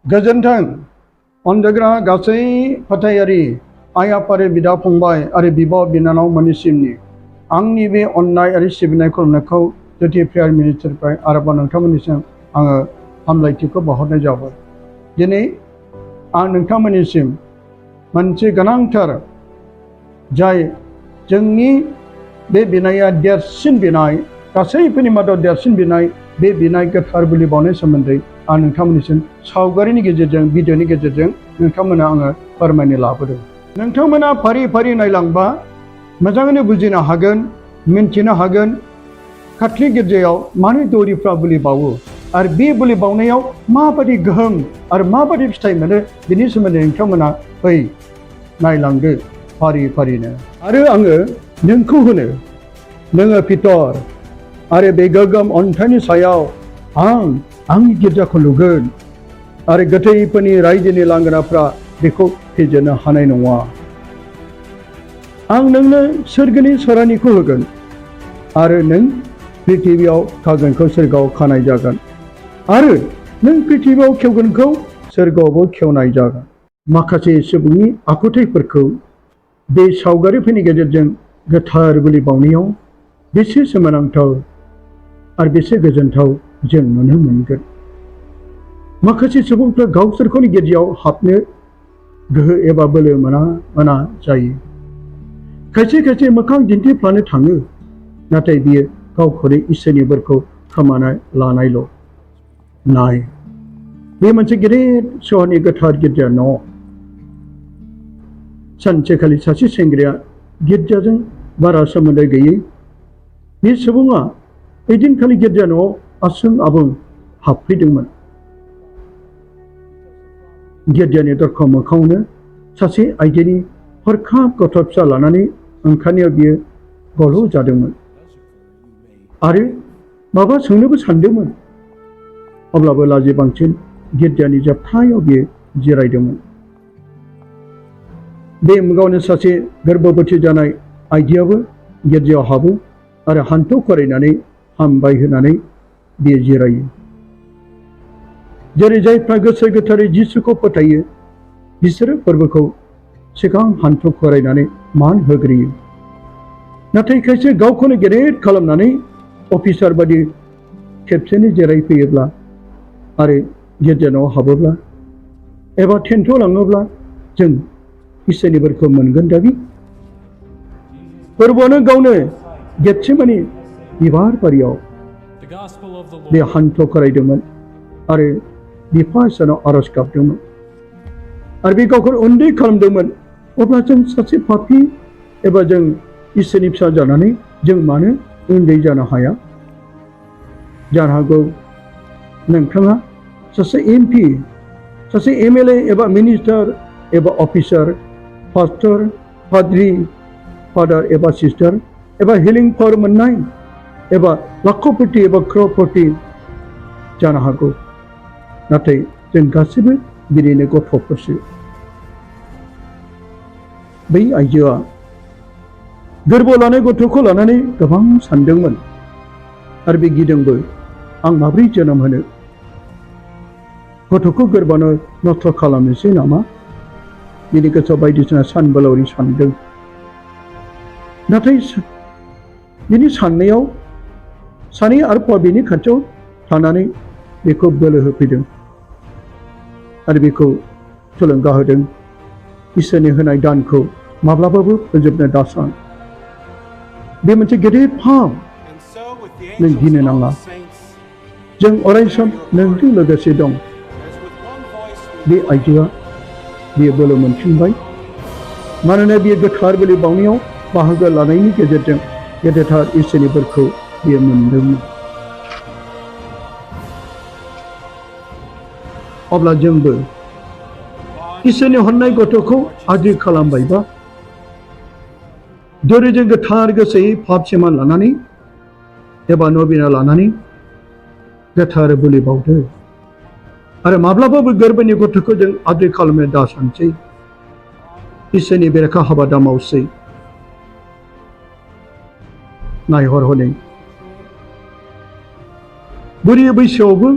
गोजोन्थों अनजाग्रा गासै फोथायारि आइ आफारि बिदा फंबाय आरो बिब' बिनानाव मोननिसिमनि आंनि बे अननाय आरो सिबिनाय खुलुमनायखौ डिउटि प्राइम मिनिस्टारनिफ्राय आरोबाव नोंथांमोननिसिम आङो हामलायथिखौ बावहरनाय जाबाय। दिनै आं नोंथांमोननिसिम मोनसे गोनांथार जाय जोंनि बे बिनाया देरसिन बिनाय गासैफोरनि मादाव देरसिन बिनाय बे बिनाय गोथार बोलि बावनाय सोमोन्दै आं नोंथांमोननिसिम सावगारिनि गेजेरजों भिडिअनि गेजेरजों नोंथांमोना आङो फोरमायनो लाबोदों। नोंथांमोना फारि फारि नायलांबा मोजाङैनो बुजिनो हागोन, मिन्थिनो हागोन काथलिक गिर्जायाव मानो दौरिफ्रा बोलि बावो आरो बे बोलि बावनायाव माबायदि गोहोम आरो माबायदि फिथाइ मोनो बेनि सोमोन्दै नोंथांमोना फै नायलांदो फारि फारिनो। आरो आङो नोंखौ होनो नोङो पितर आरो बे गोगोम अन्थाइनि सायाव आंनि गिर्जाखौ लुगोन आरो गोथैफोरनि रायजोनि लांगोनाफ्रा बेखौ फेजेननो हानाय नङा। आं नोंनो सोरगोनि सरानिखौ होगोन आरो नों पृथिबियाव खागोनखौ सोरगोआव खानाय जागोन आरो नों पृथिबियाव खेवगोनखौ सोरगोआवबो खेवनाय जागोन। माखासे सुबुंनि आखुथायफोरखौ बे सावगारिफोरनि गेजेरजों गोथार बोलि बावनायाव बेसे सोमोनांथाव आरो बेसे गोजोनथाव जों नुनो मोनगोन। माखासे सुबुंफ्रा गावसोरखौनि गिर्जायाव हाबनो गोहो एबा बोलो मोना जायो। खायसे खायसे मोखां दिन्थिफ्लानो थाङो, नाथाय बियो गावखौनो इसोरनि बोरखौ खोमाना लानायल'। नाय, बे मोनसे गेदेर सहरनि गोथार गिर्जा न'। सानसेखालि सासे सेंग्राया गिर्जाजों बारा सोमोन्दो गैयै बे सुबुङा ओइदिनखालि गिर्जा न'आव आसुं आबुं हाबफैदोंमोन। गिर्जानि दरखं मोखाङावनो सासे आइजोनि हरखाब गथ' फिसा लानानै ओंखारनायाव बियो गल' जादोंमोन आरो माबा सोंनोबो सानदोंमोन। अब्लाबो लाजि बांसिन गिर्जानि जोबथायाव बियो जिरायदोंमोन। बे मुगावनो सासे गोर्बोबती जानाय आइजोआबो गिर्जायाव हाबो आरो हान्थु खरायनानै हामबाय होनानै बियो जिरायो। जेरै जायफ्रा गोसो गोथारै जिसुखौ फोथायो बिसोरो फोरबोखौ सिगां हान्थु खरायनानै मान होग्रोयो। नाथाय खायसे गावखौनो गेदेर खालामनानै अफिसार बादि खेबसेनो जिरायफैयोब्ला आरो गिर्जा न'आव हाबोब्ला एबा टेन्टआव लाङोब्ला जों इसोरनि बोरखौ मोनगोन दाबि। फोरबोआनो गावनो गेटसेमानि बिबार बारियाव बे हान्थु खरायदोंमोन आरो बिफा इसोरनाव आरज गाबदोंमोन आरो बे गावखौ उन्दै खालामदोंमोन। अब्ला जों सासे पापी एबा जों इसोरनि फिसा जानानै जों मानो उन्दै जानो हाया? जानो हागौ नोंथाङा सासे MP, सासे MLA एबा मिनिस्टार एबा अफिसार, पास्टर, पाद्रि, फादार एबा सिस्टार एबा हिलिं पावार मोननाय एबा लाखपति एबा क्र'रपति जानो हागौ। नाथाय जों गासैबो बिनिनो गथ'फोरसो। बै आइजोआ गोरबोआव लानाय गथ'खौ लानानै गोबां सानदोंमोन आरो बे गिदोंबो, आं माब्रै जोनोम होनो? गथ'खौ गोरबोआवनो नस्थ' खालामनोसै नामा? बिनि गोसोआव बायदिसिना सानबोलावरि सानदों। नाथाय बिनि साननायाव सानै आरफा बिनि खाथियाव थानानै बेखौ बोलो होफैदों आरो बेखौ थुलुंगा होदों। इसोरनि होनाय दानखौ माब्लाबाबो फोजोबनो दासान। बे मोनसे गेदेर फाव। नों गिनो नाङा, जों अरायसम नोंजों लोगोसे दं। बे आइजोआ बियो बोलो मोनफिनबाय मानोना बियो गोथार बोलि बावनायाव बाहागो लानायनि गेजेरजों गेदेरथार इसोरनि बोरखौ बियो मोनदोंमोन। अब्ला जोंबो इसोरनि हरनाय गथ'खौ आद्रि खालामबायबा दोरोजों गोथार गोसोयै पाप सिमा लानानै एबा नबिना लानानै गोथार बोलि बावदो आरो माब्लाबाबो गोरबोनि गथ'खौ जों आद्रि खालामनो दा सानसै। इसोरनि बेरेखा हाबा दा मावसै। नायहर हनै बुरि बैसोआवबो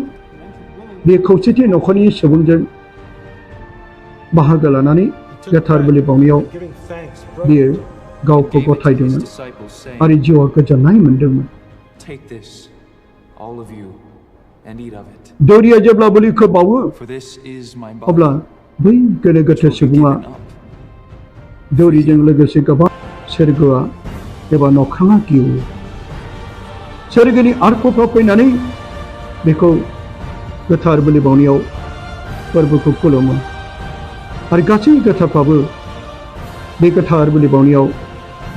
बे खौसेथि न'खरनि सुबुंजों बाहागो लानानै गोथार बोलि बावनायाव बियो गावखौ गथायदोंमोन आरो जिउआव गोजोननाय मोनदोंमोन। दौरिया जेब्ला बोलिखौ बावो अब्ला बै गोनो गोथो सुबुङा दौरिजों लोगोसे गोबां सोरगोआ एबा नख्राङा गियो। सोरगोनि आर्फफ्रा फैनानै बेखौ गोथार बोलि बावनायाव फोरबोखौ खुलुमो आरो गासै गोथारफ्राबो बे गोथार बोलि बावनायाव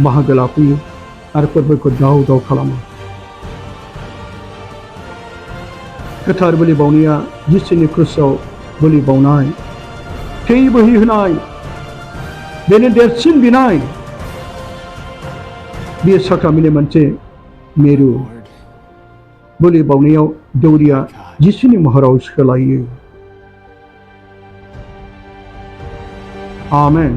बाहागो लाफैयो आरो फोरबोखौ दाव दाव खालामो। गोथार बोलि बावनाया जिसुनि क्रुसाव बोलि बावनाय, थै बोहैहोनाय, बेनो देरसिन बिनाय। बेयो साक्रामेन्टनि मोनसे मिरु। बोलि बावनायाव दौरिया जिसुनि महराव सोलायो। आमेन।